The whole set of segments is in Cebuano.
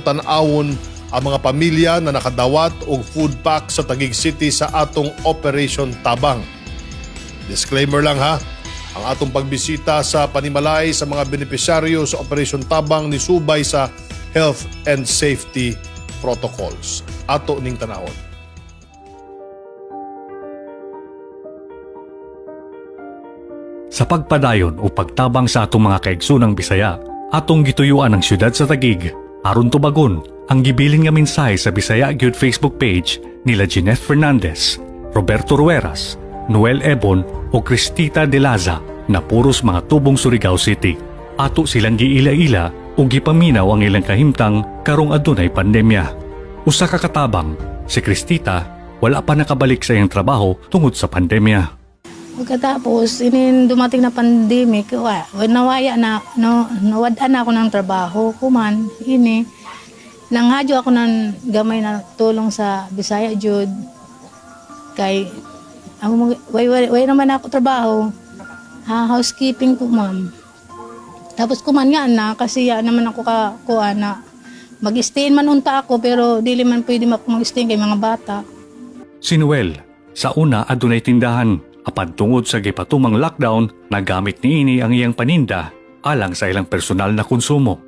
tan-awon ang mga pamilya na nakadawat og food pack sa Taguig City sa atong Operation Tabang. Disclaimer lang ha, ang atong pagbisita sa panimalay sa mga benepisyaryo sa Operation Tabang ni subay sa health and safety protocols. Ato ning tanawon. Sa pagpadayon o pagtabang sa atong mga kaigsunang Bisaya, atong gituyuan ang syudad sa Taguig aron tubagon ang gibilin nga mensahe sa Bisaya Gyud Facebook page nila Jeanette Fernandez, Roberto Rueras, Noel Ebon o Cristita De Laza na puros mga tubong Surigao City. Ato silang giila-ila o gipaminaw ang ilang kahimtang karong adunay pandemya. Usa ka katabang, si Cristita wala pa nakabalik sa iyang trabaho tungod sa pandemya. Pagkatapos, inin dumating na pandemic, nawaya na, no, nawad-an na ako ng trabaho. Kuman, ini, nangadyo ako ng gamay na tulong sa Bisaya Jud. Kay, ang, way naman ako trabaho. Ha, housekeeping ko, ma'am. Tapos kuman nga na, kasi ya naman ako ka, kuha na, mag-stay man unta ako, pero dili man pwede mag-stay kay mga bata. Si Noel, sa una adunay tindahan, apan tungod sa gipatumang lockdown, nagamit niini ang iyang paninda alang sa ilang personal na konsumo.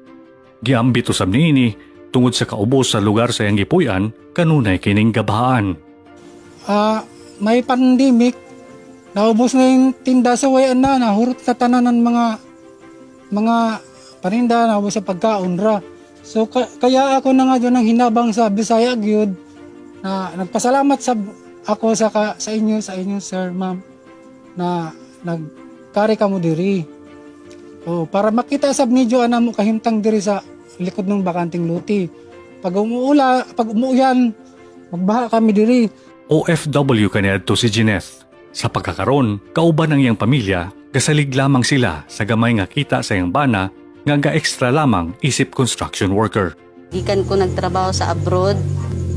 Giambit usab niini tungod sa kaubos sa lugar sa iyang gipuy-an, kanunay kining gabahaan. May pandemic, naubos na yung tinda sa wayan na, nahurot sa tanan ng mga paninda, naubos sa pagkaon ra. So kaya ako na nga doon ang hinabang sa Bisaya gyud na nagpasalamat sa ako sa inyo sir, ma'am, na nagkari ka mo diri. Oh, para makita sab ninyo ana mo kahimtang diri sa likod ng bakanting luti. Pag umuula, pag umuuyan, magbaha kami diri. OFW kaniadto si Jeanette. Sa pagkakaron, kauban ang iyang pamilya, gasalig lamang sila sa gamay nga kita sa iyang bana nga ga-extra lamang isip construction worker. Gikan ko nagtrabaho sa abroad,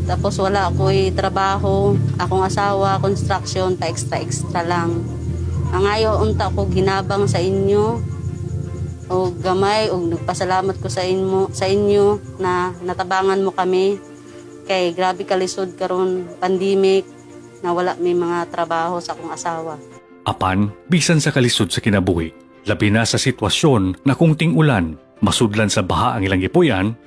tapos wala ako'y trabaho, akong asawa, construction, pa extra-extra lang. Angayo unta ko ginabang sa inyo, o gamay, o nagpasalamat ko sa inyo na natabangan mo kami. Kay grabe kalisod karon pandemic, na wala may mga trabaho sa akong asawa. Apan, bisan sa kalisod sa kinabuhi, labi na sa sitwasyon na kung ting-ulan, masudlan sa baha ang ilang gipuy-an,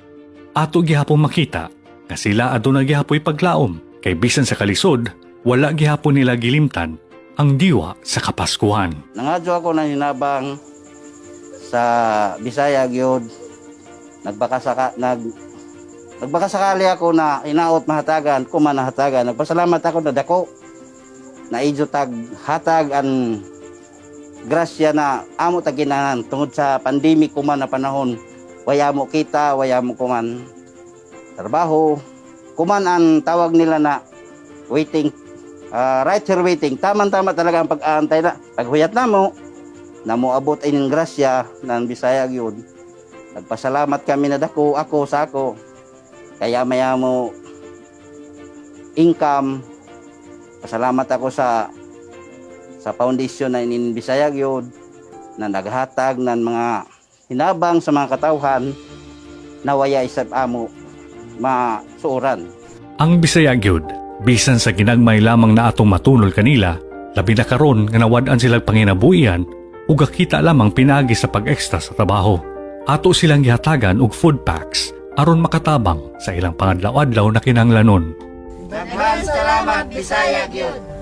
ato gihapon makita nga sila aduna gihapoy paglaom kay bisan sa kalisod, wala gihapon nila gilimtan ang diwa sa Kapaskuhan. Nangadyo ako na hinabang sa Bisaya gyud. Nagbaka sakali ako na inaot mahatagan, kuman nahatagan. Nagpasalamat ako na dako na idyo tag hatag ang grasya na amo tag ginahan tungod sa pandemic kuman na panahon. Waya mo kita, waya mo kuman trabaho. Kuman ang tawag nila na waiting, right here waiting. Tama-tama talaga ang pag-aantay na. Paghuyat na mo, na moabot ining grasya ng Bisaya gyud. Nagpasalamat kami na dako, ako sa ako. Kaya maya mo income. Pasalamat ako sa foundation na inin Bisaya gyud na naghatag ng mga hinabang sa mga katawhan na waya isab amo masuoran. Ang Bisaya gyud, bisan sa ginagmay lamang na atong matunol kanila, labi na karon nga nawad-an silang panginabuhian ug kita lamang pinaagi sa pag-extra sa trabaho. Ato silang gihatagan og food packs aron makatabang sa ilang pangadlaw-adlaw na kinahanglanon. Daghan salamat, Bisaya gyud.